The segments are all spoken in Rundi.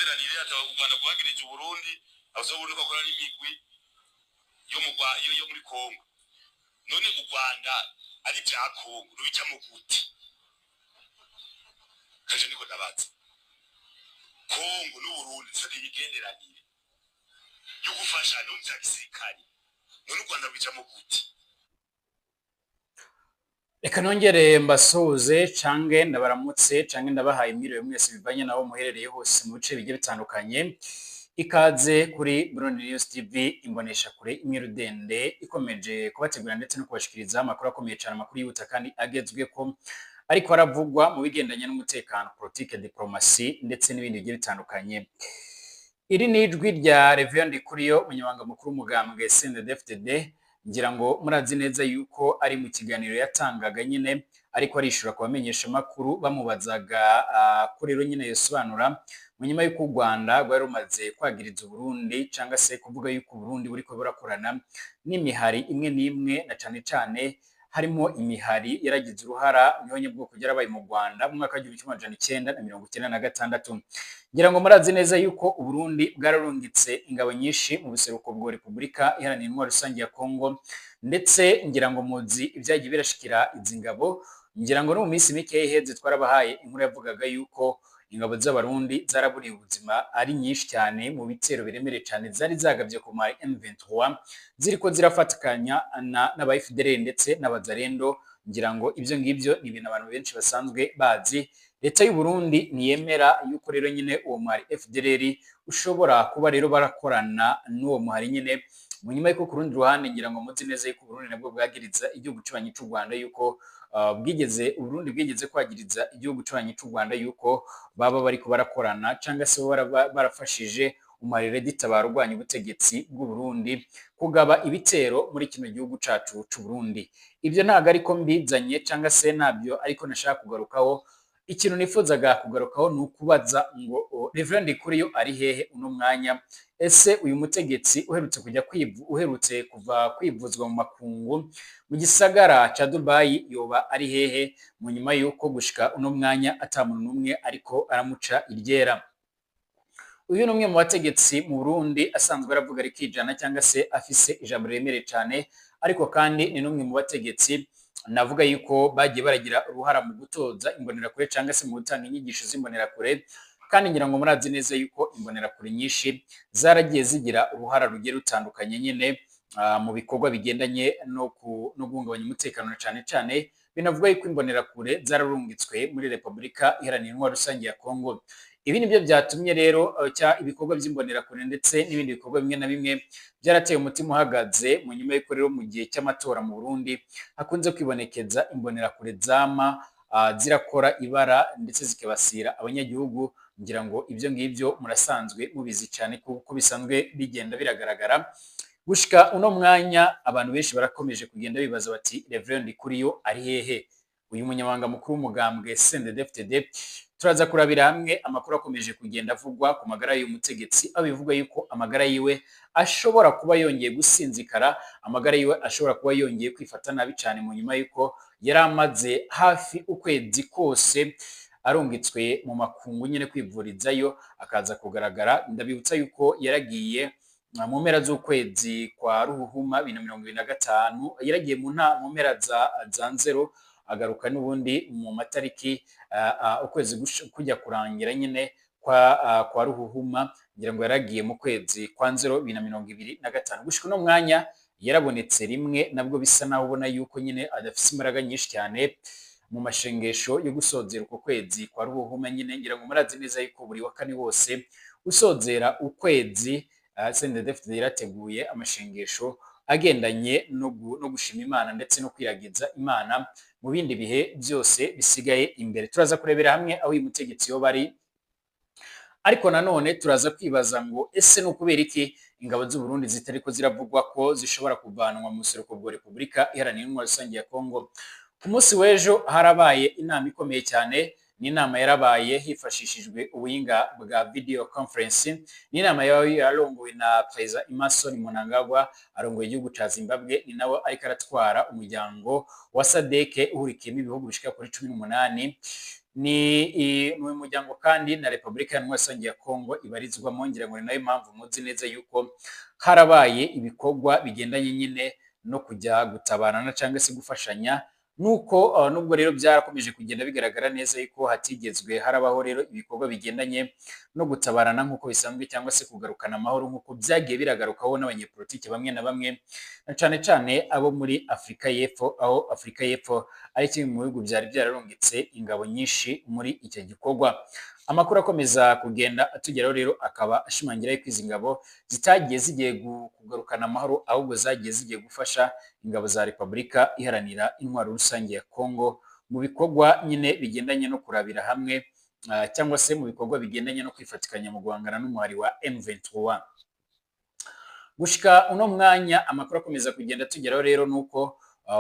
Imigenderanire ataba u Rwanda rwagirije Uburundi, abasaba Uburundi ko bakora n'imigwi yo mu yo muri Kongo. None u Rwanda ari vya Kongo, rubijamwo gute? Kaje niko ndabaza. Kongo n'Uburundi zifite imigenderanire yo gufashanya mu vya gisirikare, none u Rwanda rubijamwo gute? Reka nongere mbasuhuze cange ndabaramutse cange ndabahaye mwiriwe mwese, bivanye naho muherereye hose mu bice bigiye bitandukanye. Ikaze kuri Burundi News TV, imbonesha kure imwe rudende ikomeje kubategura ndetse no kubashikiriza amakuru akomeye cyane, amakuru yihuta kandi agezweko ariko aravugwa mu bigendanye n'umutekano, politike, diplomasi ndetse n'ibindi bigiye bitandukanye. Iri ni ijwi rya Reverend Ndikuriyo, umunyamabanga mukuru w'umugambwe CNDD-FDD. Ngira ngo murazi neza yuko ari mu kiganiro yatangaga nyine ariko arishura ku bamenyesha makuru bamubazaga ko rero nyine yosobanura mu nyuma y'uko u Rwanda rwari rumaze kwagiriza Uburundi cyangwa se kuvuga yuko Uburundi buriko burakorana n'imihari imwe n'imwe, na cane cane harimo imihari yaragize uruhara mu ihonyabwoko ryarabaye mu Rwanda mu mwaka wa 1996. Ngira ngo murazi neza yuko Uburundi bwararungitse ingabo nyinshi mu buseruko bwa Repubulika Iharanira Intwaro Rusange ya Kongo, ndetse ngira ngo muzi ibyagiye birashikira izi ngabo. Ngira ngo no mu minsi mike iheze twarabahaye inkuru yavugaga yuko ingabo z'Abarundi zaraburiye ubuzima ari nyinshi cyane mu bitero biremereye cyane zari zagabye ku ma M23 ziriko zirafatikanya n'aba FDLR ndetse n'Abazarendo. Ngira ngo ibyo ngibyo ni ibintu abantu benshi basanzwe bazi. Leta y'u Burundi ntiyemera yuko rero nyine uwo muhari FDLR ushobora kuba rero barakorana n'uwo muhari nyine. Mu nyuma y'uko ku rundi ruhande ngira ngo muzi neza yuko Uburundi nabwo bwagiriza igihugu kibanyi c'u Rwanda yuko bwigeze, Uburundi bwigeze kwagiriza igihugu kibanyi c'u Rwanda yuko baba bariko barakorana cyangwa se barafashije umuhari RED-Tabara urwanya ubutegetsi bw'u Burundi kugaba ibitero muri kino gihugu cacu c'u Burundi. Ibyo ntabwo ariko mbizanye cyangwa se ntabyo ariko nashaka kugarukaho. Ikintu nifuzaga kugarukaho ni ukubaza ngo Reverend Ndikuriyo ari hehe uno mwanya? Ese uyu mutegetsi uherutse kujya uherutse kuva kwivuzwa mu makungu mu gisagara ca Dubai yoba ari hehe, mu nyuma y'uko gushika uno mwanya ata muntu n'umwe ariko aramuca iryera? Uyu ni umwe mu bategetsi mu Burundi asanzwe aravuga rikijana cyangwa se afise ijambo riremereye cyane, ariko kandi ni n'umwe mu bategetsi navuga yuko bagiye baragira uruhara mu gutoza imbonerakure cyangwa se mu gutanga inyigisho z'imbonerakure. Kandi ngira ngo murazi neza yuko imbonerakure nyinshi zaragiye zigira uruhara rugiye rutandukanye nyine mu bikorwa bigendanye no guhungabanya umutekano. Cyane cyane binavuga yuko imbonerakure zararungitswe muri Repubulika Iharanira Intwaro Rusange ya Kongo. Ibi nibyo byatumye rero ibikorwa by'imbonerakure ndetse n'ibindi bikorwa bimwe na bimwe byarateye umutima uhagaze, mu nyuma y'uko rero mu gihe cy'amatora mu Burundi hakunze kwibonekeza imbonerakure zama zirakora ibara ndetse zikibasira abanyagihugu. Ngira ngo ibyo ngibyo murasanzwe mubizi cyane kuko bisanzwe bigenda biragaragara. Gushika uno mwanya abantu benshi barakomeje kugenda bibaza bati: "Reverend Ndikuriyo ari hehe, uyu munyamabanga mukuru w'umugambwe CNDD-FDD?" Turaza kurabira hamwe amakuru akomeje kugenda avugwa ku magara y'uyu mutegetsi, aho bivugwa yuko amagara yiwe ashobora kuba yongeye gusinzikara, amagara yiwe ashobora kuba yongeye kwifata nabi cyane, mu nyuma y'uko yari amaze hafi ukwezi kose arungitswe mu makungu nyine kwivurizayo, akaza kugaragara. Ndabibutsa yuko yaragiye mu mpera z'ukwezi kwa Ruhuhuma 2025, yaragiye mu mpera za Nzero, agaruka n'ubundi mu matariki ukwezi kujya kurangira nyine kwa Ruhuhuma. Ngira ngo yaragiye mu kwezi kwa Nzero 2025. Gushika uno mwanya yarabonetse rimwe, nabwo bisa naho ubona yuko nyine adafise imbaraga nyinshi cyane, mu mashengesho yo gusozera uko kwezi kwa Ruhuhuma nyine. Ngira ngo murazi neza yuko buri wa kane wose usozera ukwezi CNDD-FDD yarateguye amashengesho agendanye no gushima Imana ndetse no kwiragiza Imana mu bindi bihe byose bisigaye imbere. Turaza kurebera hamwe aho uyu mutegetsi yoba ari, ariko nanone turaza kwibaza ngo: ese ni ukubera iki ingabo z'u Burundi zitariko ziravugwa ko zishobora kuvanwa mu buseruko bwa Repubulika Iharanira Intwaro Rusange ya Kongo? Ku munsi w'ejo harabaye inama ikomeye cyane. Ni inama yarabaye hifashishijwe ubuhinga bwa video conference. Ni inama yarongowe na Perezida Emmerson Mnangagwa, arongoye igihugu ca Zimbabwe, ni nawe ariko aratwara umuryango wa SADC uhurikiyemo ibihugu bishika kuri 18. Ni mu muryango kandi na Repubulika Iharanira Rusange ya Kongo ibarizwamo. Ngira ngo ni nayo mpamvu muzi neza yuko harabaye ibikorwa bigendanye nyine no kujya gutabarana cyangwa se gufashanya, nuko nubwo rero byarakomeje kugenda bigaragara neza yuko hatigezwe harabaho rero ibikorwa bigendanye no gutabarana nk'uko bisanzwe, cyangwa se kugarukana amahoro nk'uko byagiye biragarukaho n'abanyepolitiki bamwe na bamwe, na cane cane abo muri Afurika y'Epfo, aho Afurika y'Epfo ari kimwe mu bihugu byari byararungitse ingabo nyinshi muri icyo gikorwa. Amakuru akomeza kugenda atugeraho rero akaba ashimangira yuko izi ngabo zitagiye zigiye kugarukana amahoro, ahubwo zagiye zigiye gufasha ingabo za Repubulika Iharanira Intwaro Rusange ya Kongo mu bikorwa nyine bigendanye no kurabira hamwe, cyangwa se mu bikorwa bigendanye no kwifatikanya mu guhangana n'umuhari wa M23. Gushika uno mwanya amakuru akomeza kugenda atugeraho rero nuko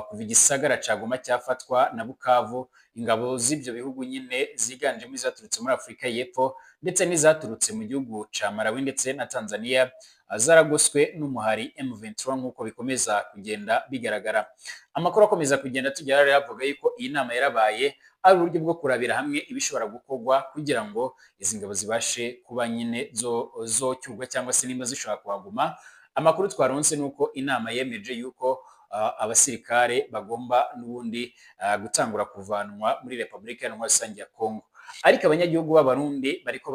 kuva igisagara ca Goma cyafatwa na Bukavu, ingabo z'ibyo bihugu nyine ziganjemo izaturutse muri Afurika y'Epfo ndetse n'izaturutse mu gihugu ca Malawi ndetse na Tanzania, zaragoswe n'umuhari M23 nk'uko bikomeza kugenda bigaragara. Amakuru akomeza kugenda tugera rero avuga yuko iyi nama yarabaye ari uburyo bwo kurabira hamwe ibishobora gukorwa kugira ngo izi ngabo zibashe kuba nyine zocyurwa cyangwa se nimba zishobora kuhaguma. Amakuru twaronse nuko inama yemeje yuko abasirikare bagomba n'ubundi gutangura kuvanwa muri Repubulika Iharanira Rusange ya Kongo. Ariko abanyagihugu b'Abarundi bariko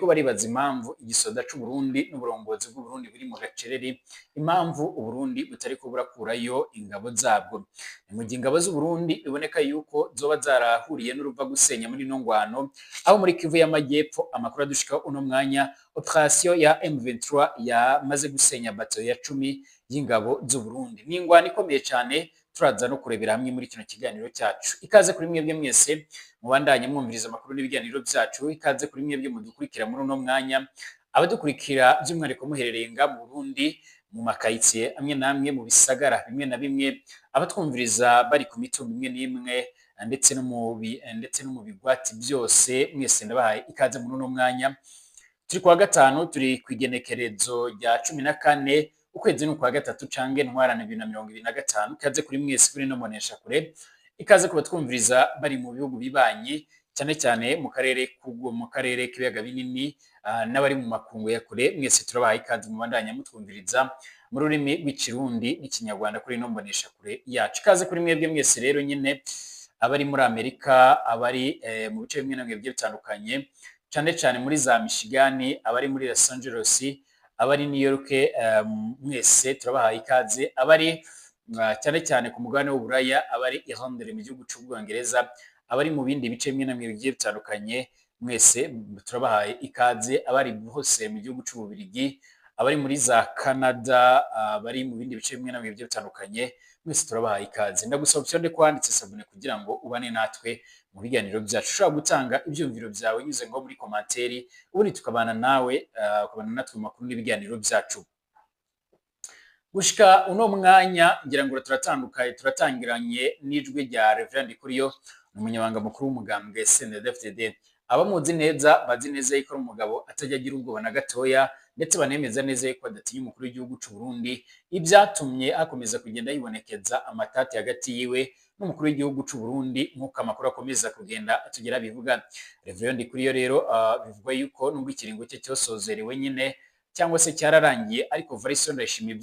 baribaza impamvu igisoda c'u Burundi n'uburongozi bw'u Burundi buri mu gacereri, impamvu Uburundi butariko burakurayo ingabo zabwo. Ni mu gihe ingabo z'u Burundi biboneka yuko zoba zarahuriye n'uruva gusenya muri ino ngwano, aho muri Kivu y'Amajyepfo amakuru adushika uno mwanya, operation ya M23 yamaze gusenya bato ya 10 y'ingabo z'u Burundi. Ni ingwano ikomeye cyane, turaza no kurebera hamwe muri kino kiganiro cyacu. Ikaze kuri mwebwe mwese mubandanye mwumviriza amakuru n'ibiganiro byacu, ikaze kuri mwebwe mudukurikira muri uno mwanya, abadukurikira by'umwihariko muherereye nga mu Burundi mu makayitsiye amwe namwe, mu bisagara bimwe na bimwe, abatwumviriza bari ku mitumba imwe n'imwe ndetse no mu bigwati byose, mwese ndabahaye ikaze muri uno mwanya. Turi kuwa gatanu, turi ku igenekerezo rya 14 ukwezi n'ukwa gatatu cange ntwarane 2025. Ikaze kuri mwese kuri no monesha kure, ikaze kubatwumviriza bari mu bihugu bibanyi cyane cyane mu karere kugwo, mu karere k'ibiyaga binini, n'abari mu makungu ya kure, mwese turabahaye ikaze mubandanya mutwumviriza mu rurimi rw'Ikirundi n'Ikinyarwanda kuri no mbonesha kure yacu. Ikaze kuri mwebwe mwese rero nyine abari muri Amerika, abari mu bice bimwe na bimwe bigiye bitandukanye, cyane cyane muri za Michigan, abari muri Los Angeles, abari New York, mwese turabahaye ikaze, abari cyane cyane ku mugabane w'Uburaya, abari i Londres mu gihugu cy'Ubwongereza, abari mu bindi bice bimwe na bimwe bigiye bitandukanye, mwese turabahaye ikaze, abari hose mu gihugu cy'Ububirigi, abari muri za Canada, abari mu bindi bice bimwe na bimwe bigiye bitandukanye, mwese turabahaye ikaze. Ndagusaba option kwanditse sabune kugira ngo ubane natwe mu biganiro byacu. Ushobora gutanga ibyumviro byawe nyuze ngo muri komanteri, ubundi tukabana nawe, ukabana natwe mu makuru n'ibiganiro byacu. Gushika uno mwanya ngira ngo turatandukanye, turatangiranye n'ijwi rya Reverend Ndikuriyo, umunyamabanga mukuru w'umugambwe CNDD-FDD. Abamuzi neza bazi neza yuko ari umugabo atajya agira ubwoba na gatoya, ndetse banemeza neza yuko adatinya umukuru w'igihugu c'u Burundi, ibyatumye akomeza kugenda yibonekeza amatati hagati yiwe n'umukuru w'igihugu c'u Burundi nk'uko amakuru akomeza kugenda atugera bivuga. Reverend Ndikuriyo rero bivugwa yuko nubwo ikiringo cye cyosozerewe nyine cyangwa se cyararangiye, ariko Varisto Ndayishimiye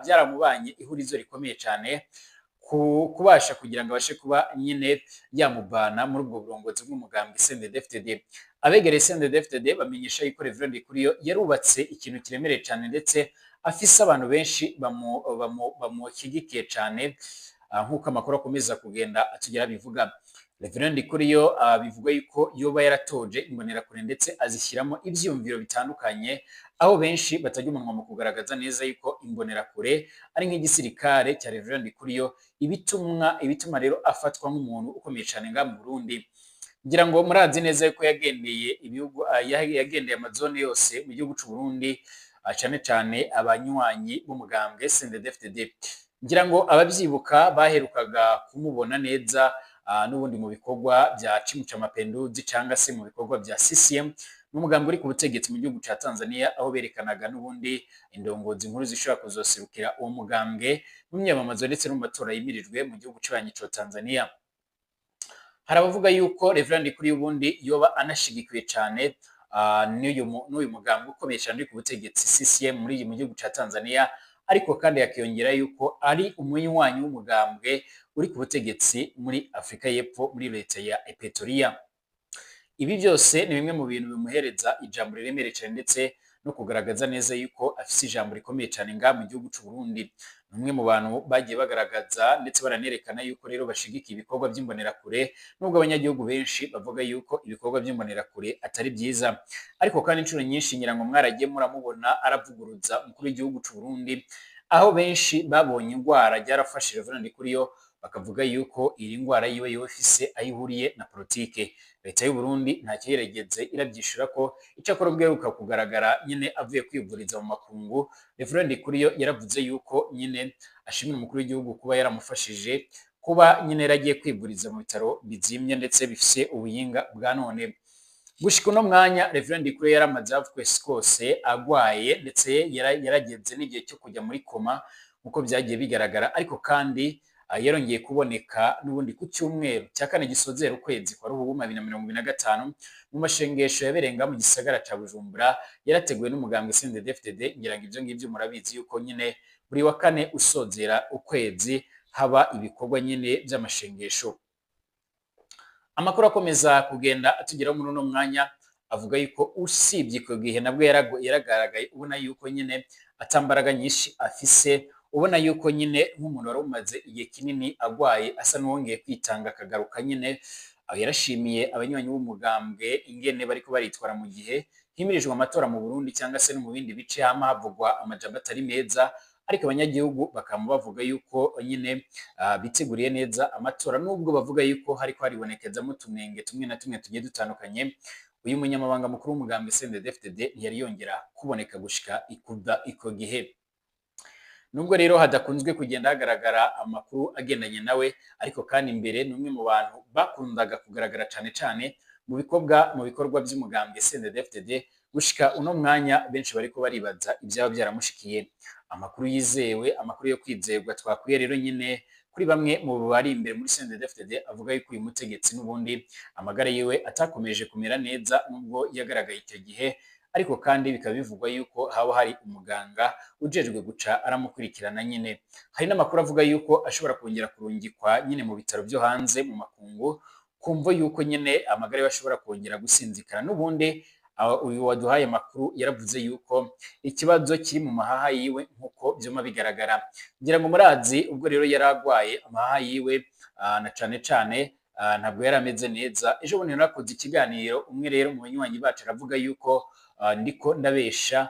byaramubanye ihurizo rikomeye cyane kubasha kugira ngo abashe kuba nyine yamubana muri ubwo burongozi bw'umugambwe CNDD-FDD. Abegereye CNDD-FDD bamenyesha yuko Reverend Ndikuriyo yarubatse ikintu kiremereye cyane, ndetse afise abantu benshi bamushyigikiye cyane, nk'uko amakuru akomeza kugenda atugera bivuga. Reverend Ndikuriyo bivugwa yuko yoba yaratoje imbonerakure ndetse azishyiramo ivyumviro bitandukanye, aho benshi batajya umunwa mu kugaragaza neza yuko imbonerakure ari nk'igisirikare cya Reverend Ndikuriyo, ibituma rero afatwa nk'umuntu ukomeye cyane nga mu Burundi. Ngira ngo murazi neza yuko yagendeye ibihugu, yagendeye amazone yose mu gihugu c'u Burundi, cyane cyane abanywanyi b'umugambwe CNDD-FDD. Ngira ngo ababyibuka baherukaga kumubona neza n'ubundi mu bikorwa bya Chama Mapinduzi cyangwa se mu bikorwa bya CCM, n'umugambi uri ku butegetsi mu gihugu ca Tanzania, aho berekanaga n'ubundi indongozi nkuru zishobora kuzoserukira uwo mugambwe mu myamamazo ndetse no mu matora yimirijwe mu gihugu c'abanyi ca Tanzania. Hari abavuga yuko Reverend Ndikuriyo ubundi yoba anashigikiwe cane n'uyu mugambwe ukomeye cane uri ku butegetsi CCM muri mu gihugu ca Tanzania, ariko kandi yakiyongera yuko ari umunywanyi w'umugambwe uri ku butegetsi muri Afrika y'Epfo, muri leta ya Pretoria. Ibi byose ni bimwe mu bintu bimuhereza ijambo riremereye cyane, ndetse no kugaragaza neza yuko afise ijambo rikomeye cyane ngaha mu gihugu c'u Burundi. Ni umwe mu bantu bagiye bagaragaza ndetse baranerekana yuko rero bashigikiye ibikorwa by'imbonerakure, nubwo abanyagihugu benshi bavuga yuko ibikorwa by'imbonerakure atari byiza. Ariko kandi inshuro nyinshi ngira ngo mwaragiye muramubona aravuguruza umukuru w'igihugu c'u Burundi, aho benshi babonye ingwara ryarafashe Reverend Ndikuriyo, bakavuga yuko iyi ngwara yiwe yoba ifise aho ihuriye na politike. Leta y'u Burundi ntacyo yeregeze irabyishura ko icakora ubweruka kugaragara nyine avuye kwivuriza mu makungu, Reverend Ndikuriyo yaravuze yuko nyine ashimira umukuru w'igihugu kuba yaramufashije kuba nyine yaragiye kwivuriza mu bitaro bizimye ndetse bifise ubuhinga bwa none. Gushika uno mwanya Reverend Ndikuriyo yaramaze hafi kwezi kose agwaye, ndetse yarageze n'igihe cyo kujya muri koma nkuko byagiye bigaragara. Ariko kandi yarongeye kuboneka n'ubundi ku cyumweru cya kane gisozera ukwezi kwa Ruhuhuma 2025 mu mashengesho yaberenga mu gisagara ca Bujumbura, yarateguwe n'umugambwe CNDD-FDD. Ngira ngo ivyo ngivyo murabizi yuko nyine buri wa kane usozera ukwezi haba ibikorwa nyine by'amashengesho. Amakuru akomeza kugenda atugeraho muri uno mwanya avuga yuko usibye icyo gihe nabwo yaragaragaye ubona yuko nyine atambaraga nyinshi afise, ubona yuko nyine nk'umuntu wari umaze igihe kinini agwaye asa n'uwongeye kwitanga akagaruka nyine. Yarashimiye abanywanyi b'umugambwe ingene bariko baritwara mu gihe himirijwe amatora mu Burundi cyangwa se no mu bindi bice hama havugwa amajambo atari meza, ariko abanyagihugu bakaba bavuga yuko nyine biteguriye neza amatora, nubwo bavuga yuko hariko haribonekezamo utunenge tumwe na tumwe tugiye dutandukanye. Uyu munyamabanga mukuru w'umugambwe CNDD-FDD ntiyari yongera kuboneka gushika ikuva iko gihe. Nubwo rero hadakunzwe kugenda hagaragara amakuru agendanye nawe, ariko kandi imbere ni umwe mu bantu bakundaga kugaragara cane cane mu bikorwa by'umugambwe CNDD-FDD. Gushika uno mwanya benshi bariko baribaza ivyaba byaramushikiye. Amakuru yizewe, amakuru yo kwizerwa twakwiye rero nyine kuri bamwe mu bari imbere muri CNDD-FDD avuga yuko uyu mutegetsi n'ubundi amagara yiwe atakomeje kumera neza nubwo yagaragaye icyo gihe, ariko kandi bikaba bivugwa yuko haba hari umuganga ujejwe guca aramukurikirana nyine. Hari n'amakuru avuga yuko ashobora kongera kurungikwa nyine mu bitaro byo hanze mu makungu, kumvo yuko nyine amagara yiwe ashobora kongera gusinzikana. N'ubundi uyu waduhaye amakuru yaravuze yuko ikibazo kiri mu mahaha yiwe nkuko byuma bigaragara. Ngira ngo murazi ubwo rero yaragwaye amahaha yiwe na cane cane ntabwo yari ameze neza. Ejo bundi narakoze ikiganiro, umwe rero mu banywanyi bacu aravuga yuko ndiko ndabesha,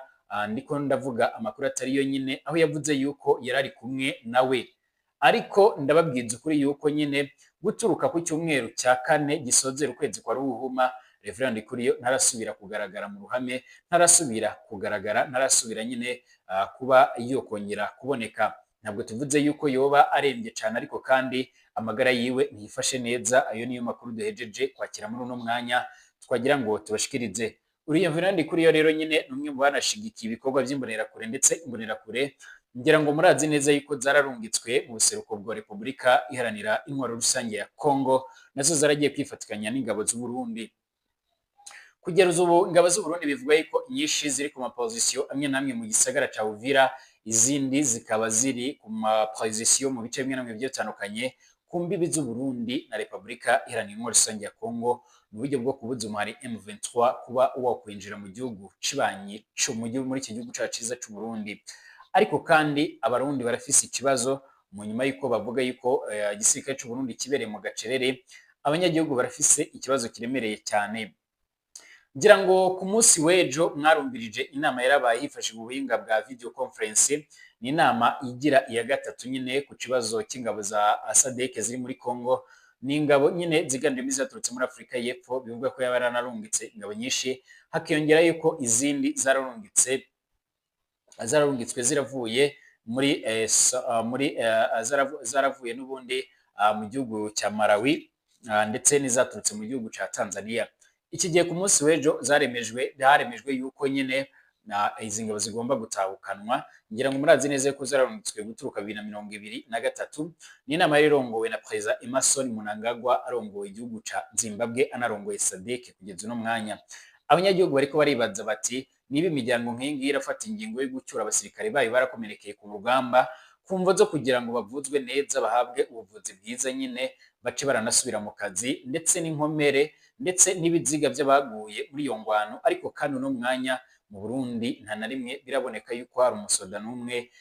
ndiko ndavuga amakuru atari yo nyine, aho yavuze yuko yarari kumwe nawe. Ariko ndababwiza ukuri yuko nyine guturuka ku cyumweru cya kane gisozera ukwezi kwa Ruhuhuma, Reverend Ndikuriyo ntarasubira kugaragara mu ruhame, ntarasubira kugaragara, ntarasubira nyine kuba yokongera kuboneka. Ntabwo tuvuze yuko yoba arembye cyane, ariko kandi amagara yiwe ntiyifashe neza. Ayo niyo makuru duhejeje kwakira muri uno mwanya twagira ngo tubashikirize. Uriya Reverend Ndikuriyo rero nyine ni umwe mu banashigikiye ibikorwa by'imbonerakure, ndetse imbonerakure ngira ngo murazi neza yuko zararungitswe mu buseruko bwa Repubulika Iharanira Intwaro Rusange ya Kongo, nazo zaragiye kwifatikanya n'ingabo z'u Burundi. Kugeza ubu ingabo z'u Burundi bivuga yuko nyinshi ziri ku mapozisiyo amwe n'amwe mu gisagara ca Uvira, izindi zikaba ziri ku mapozisiyo mu bice bimwe na bimwe bitandukanye ku mbibi z'u Burundi na Repubulika Iharanira Intwaro Rusange ya Kongo, mu buryo bwo kubuza umuhari M23 kuba wakwinjira mu gihugu cibanyi muri iki gihugu cacu ciza c'u Burundi. Ariko kandi abarundi barafise ikibazo mu nyuma yuko bavuga yuko igisirikare c'u Burundi kibereye mu gacerere, abanyagihugu barafise ikibazo kiremereye cyane. Ngira ngo ku munsi w'ejo mwarumvirije inama yarabaye hifashishijwe ubuhinga bwa video conference. Ni inama igira iya gatatu nyine ku kibazo cy'ingabo za SADC ziri muri Kongo. Ni ingabo nyine ziganjemo izaturutse muri Afurika y'Epfo, bivugwa ko yaba yaranarungitse ingabo nyinshi, hakiyongera yuko izindi zararungitswe ziravuye muri zaravuye n'ubundi mu gihugu cya Malawi, ndetse n'izaturutse mu gihugu cya Tanzania. Iki gihe ku munsi w'ejo haremejwe yuko nyine Na izi ngabo zigomba gutahukanwa, ngira ngo murazi neza yuko zararungitswe guturuka 2023. Ni inama yari irongowe na Perezida Emmerson Mnangagwa, arongoye igihugu ca Zimbabwe, anarongoye SADC kugeza uno mwanya. Abanyagihugu bariko baribaza bati: niba imiryango nk'iyi ngiyi irafata ingingo yo gucyura abasirikare bayo barakomerekeye ku rugamba, ku mvo zo kugira ngo bavuzwe neza, bahabwe ubuvuzi bwiza nyine, bace baranasubira mu kazi, ndetse n'inkomere ndetse n'ibiziga by'abaguye muri iyo ngwano, ariko kandi uno mwanya mu Burundi nta na rimwe biraboneka yuko hari umusoda n'umwe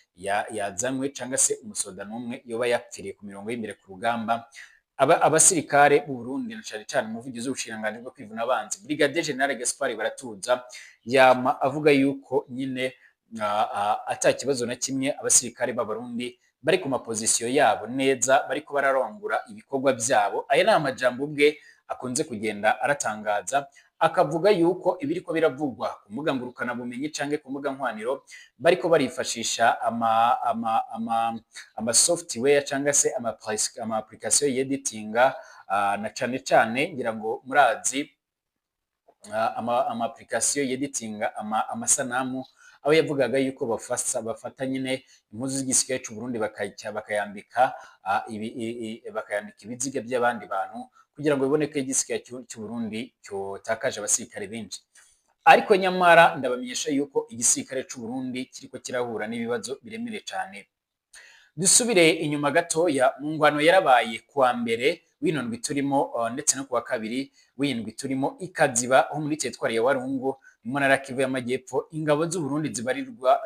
yazanywe cyangwa se umusoda n'umwe yoba yapfiriye ku mirongo y'imbere ku rugamba. Abasirikare b'u Burundi, na cane cane umuvugizi w'ubushikiranganji bwo kwivuna abanzi, Brigadier General Gaspard Baratuza, yama avuga yuko nyine ata kibazo na kimwe, abasirikare b'Abarundi bari ku mapozisiyo yabo neza, bariko bararongora ibikorwa byabo. Aya ni amajambo ubwe akunze kugenda aratangaza, akavuga yuko ibiriko biravugwa ku mbuga ngurukanabumenyi canke ku mbuga nkwaniro, bariko barifashisha ama software cyangwa se ama application yeditinga, na cane cane ngira ngo murazi ama application yeditinga amasanamu, aho yavugaga yuko bafata nyine impuzu z'igisirikare c'u Burundi bakayambika bakayambika ibiziga by'abandi bantu kugira ngo biboneke igisirikare cy'u Burundi cyotakaje abasirikare benshi. Ariko nyamara ndabamenyesha yuko igisirikare c'u Burundi kiriko kirahura n'ibibazo biremereye cane. Dusubire inyuma gatoya mu ngwano yarabaye kuwa mbere w'ino ndwi turimo, ndetse no kuwa kabiri w'indwi turimo, ikaziba ho muri teritwari ya Warungu mu ntara Kivu y'Amajyepfo. Ingabo z'u Burundi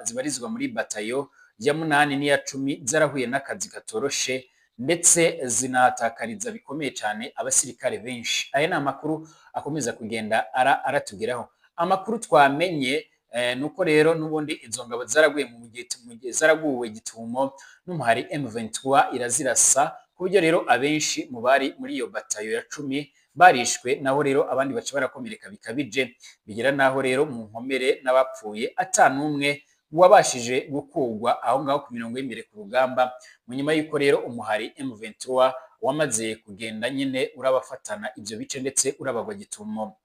zibarizwa muri batayo ya 8 n'iya 10 zarahuye n'akazi katoroshe, ndetse zinahatakariza bikomeye cyane abasirikare benshi. Aya ni amakuru akomeza kugenda aratugeraho. Amakuru twamenye nuko rero n'ubundi izo ngabo zaraguye mu gihe zaraguwe gitumo n'umuhari M23 irazirasa, ku buryo rero abenshi mu bari muri iyo batayo ya 10 barishwe, naho rero abandi baca barakomereka bikabije, bigera naho rero mu nkomere n'abapfuye atanumwe wabashije gukugwa aho ngaho ku mirongo y'imbere ku rugamba, mu nyuma y'uko rero umuhari M23 wamaze kugenda nyine urabafatana ibyo bice ndetse urabagwa gitumo.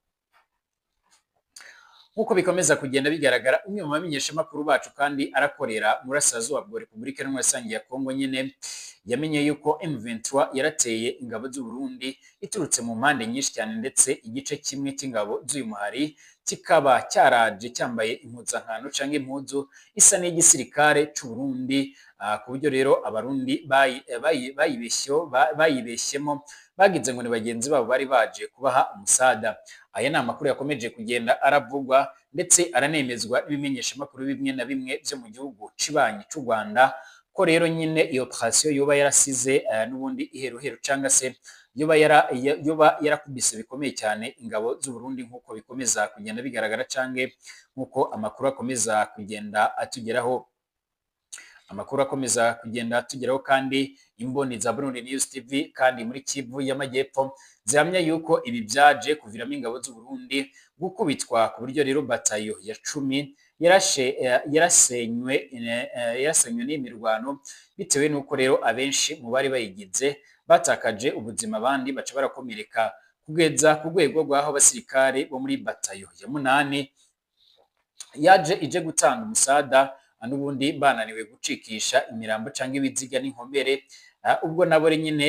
Nk'uko bikomeza kugenda bigaragara, umwe mu bamenyeshamakuru bacu kandi arakorera mu burasirazuba bwa Repubulika Iharanira ya Kongo nyine yamenye yuko M23 yarateye ingabo z'u Burundi iturutse mu mpande nyinshi cyane, ndetse igice kimwe cy'ingabo z'uyu muhari kikaba cyaraje cyambaye impuzankano canke impuzu isa n'igisirikare c'u Burundi, ku buryo rero Abarundi bayibeshyemo bagize ngo ni bagenzi babo bari baje kubaha umusada. Aya ni amakuru yakomeje kugenda aravugwa ndetse aranemezwa n'ibimenyeshamakuru bimwe na bimwe byo mu gihugu cibanyi c'u Rwanda, ko rero nyine iyo operation yoba yarasize n'ubundi iheruheru cyangwa se yoba yarakubise bikomeye cyane ingabo z'u Burundi, nk'uko bikomeza kugenda bigaragara canke nk'uko amakuru akomeza kugenda atugeraho. Amakuru akomeza kugenda atugeraho kandi imboni za Burundi News TV kandi muri Kivu y'Amajyepfo zihamya yuko ibi byaje kuviramo ingabo z'u Burundi gukubitwa, ku buryo rero batayo ya 10 yarasenywe n'imirwano, bitewe n'uko rero abenshi mu bari bayigize batakaje ubuzima, abandi baca barakomereka, kugeza ku rwego rw'aho abasirikare bo muri batayo ya 8 yaje ije gutanga umusada n'ubundi bananiwe gucikisha imirambo cyangwa ibiziga n'inkomere, ubwo nabo nyine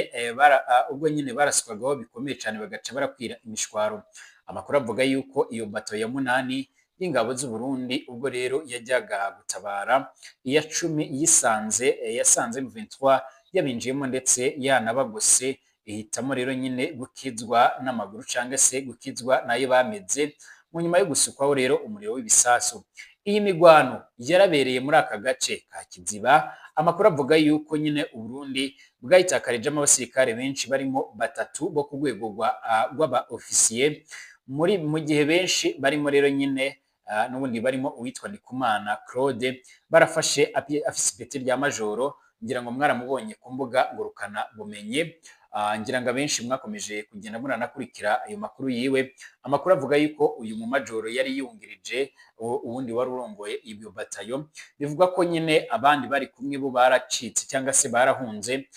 ubwo nyine baraswagaho bikomeye cyane bagaca barakwira imishwaro. Amakuru avuga yuko iyo bato ya 8 y'ingabo z'u Burundi ubwo rero yajyaga gutabara iya 10 yisanze yasanze M23 yabinjiyemo ndetse yanabagose, ihitamo rero nyine gukizwa n'amaguru cyangwa se gukizwa nayo bameze mu nyuma yo gusukwaho rero umuriro w'ibisasu. Iyi migwano yarabereye muri aka gace ka Kiziba. Amakuru avuga yuko nyine u Burundi bwayitakarijemo abasirikare benshi, barimo 3 bo ku rwego rw'aba ofisiye, muri mu gihe benshi barimo rero nyine n'ubundi barimo uwitwa Ndikumana Claude barafashe afise ipeti rya majoro, ngira ngo mwaramubonye ku mbuga ngurukana bumenyi. Ngira ngo abenshi mwakomeje kugenda muranakurikira ayo makuru yiwe. Amakuru avuga yuko uyu mu majoro yari yungirije uwundi wari urongoye ibyo batayo, bivuga ko nyine abandi bari kumwe bo baracitse cyangwa se barahunze,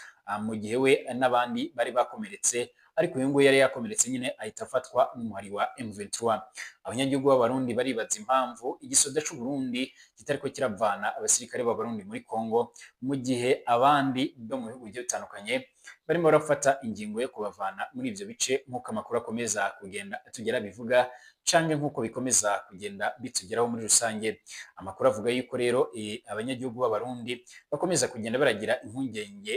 mu gihe we n'abandi bari bakomeretse Ariko uyu nguyu yari yakomeretse nyine, ahita afatwa n'umuhari wa M23. Abanyagihugu b'Abarundi baribaza impamvu igisoda c'u Burundi kitariko kiravana abasirikare b'Abarundi muri Kongo, mu gihe abandi bo mu bihugu bigiye bitandukanye barimo barafata ingingo yo kubavana muri ivyo bice, nk'uko amakuru akomeza kugenda atugera bivuga, canke nk'uko bikomeza kugenda bitugeraho muri rusange. Amakuru avuga yuko rero abanyagihugu b'Abarundi bakomeza kugenda baragira impungenge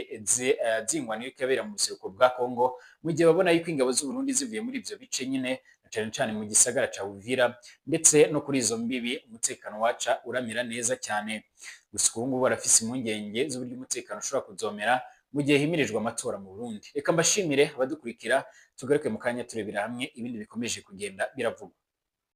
z'ingwano iriko irabera mu buseruko bwa Kongo, mu gihe babona yuko ingabo z'u Burundi zivuye muri ivyo bice nyine, na cane cane mu gisagara ca Uvira ndetse no kuri izo mbibi, umutekano waca uramera neza cyane. Gusa ubu ngubu barafise impungenge z'uburyo umutekano ushobora kuzomera mu gihe himirijwe amatora mu Burundi. Reka mbashimire abadukurikira, tugaruke mu kanya turebera hamwe ibindi bikomeje kugenda biravugwa.